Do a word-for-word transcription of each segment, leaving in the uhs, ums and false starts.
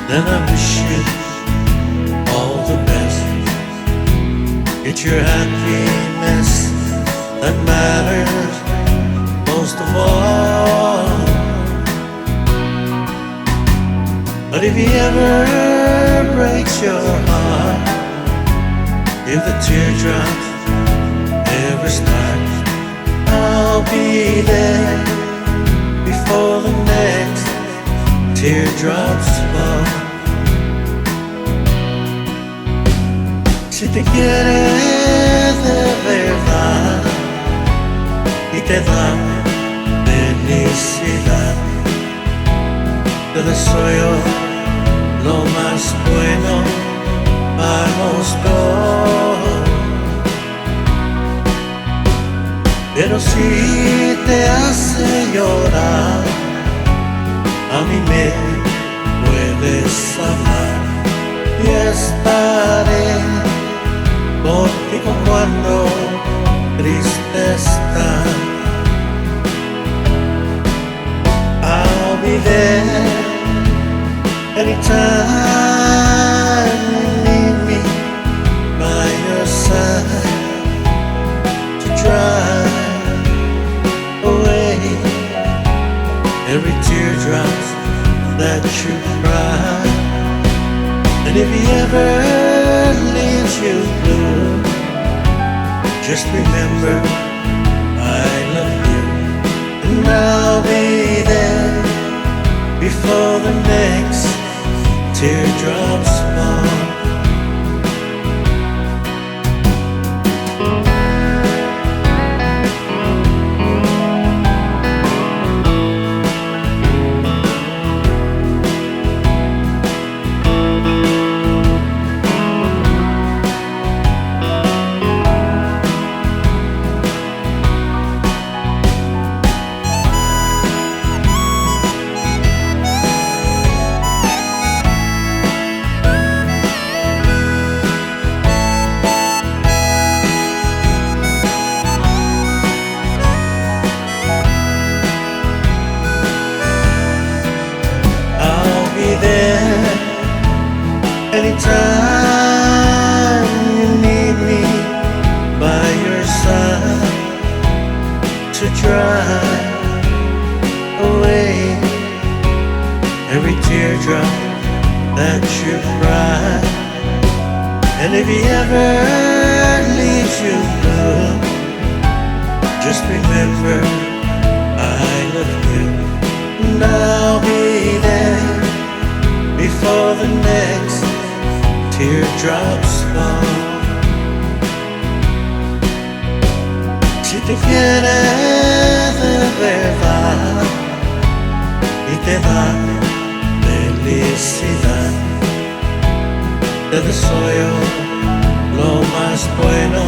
Then I wish you all the best. It's your happiness that matters most of all. But if he ever breaks your heart, if the teardrops ever start, I'll be there before the next teardrops fall. Si te quiere de verdad y te da felicidad, te deseo lo más bueno para los dos. Pero si te hace llorar, a mí me puedes hablar y estaré contigo cuando triste estás. I'll be there anytime you need me by your side to dry away every teardrop that you cry. And if he ever leaves you blue, just remember I love you. And I'll be there before the next teardrops fall. I'll be there anytime you need me by your side to dry away every teardrop that you cry. And if he ever leaves you blue, just remember I love you. And I'll be there before the next teardrops fall. Si te quiere de verdad y te da felicidad, te deseo lo más bueno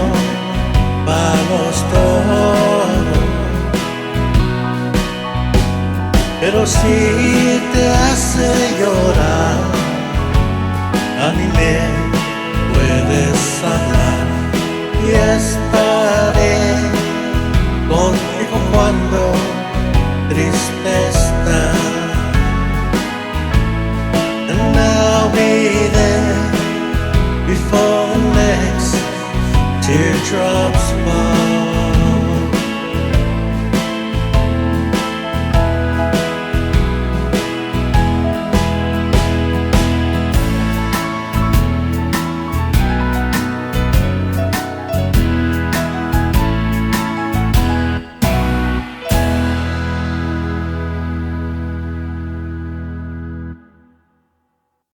para los dos. Pero si te hace llorar, a mí me puedes hablar y estaré contigo cuando triste estás. And I'll be there before the next teardrop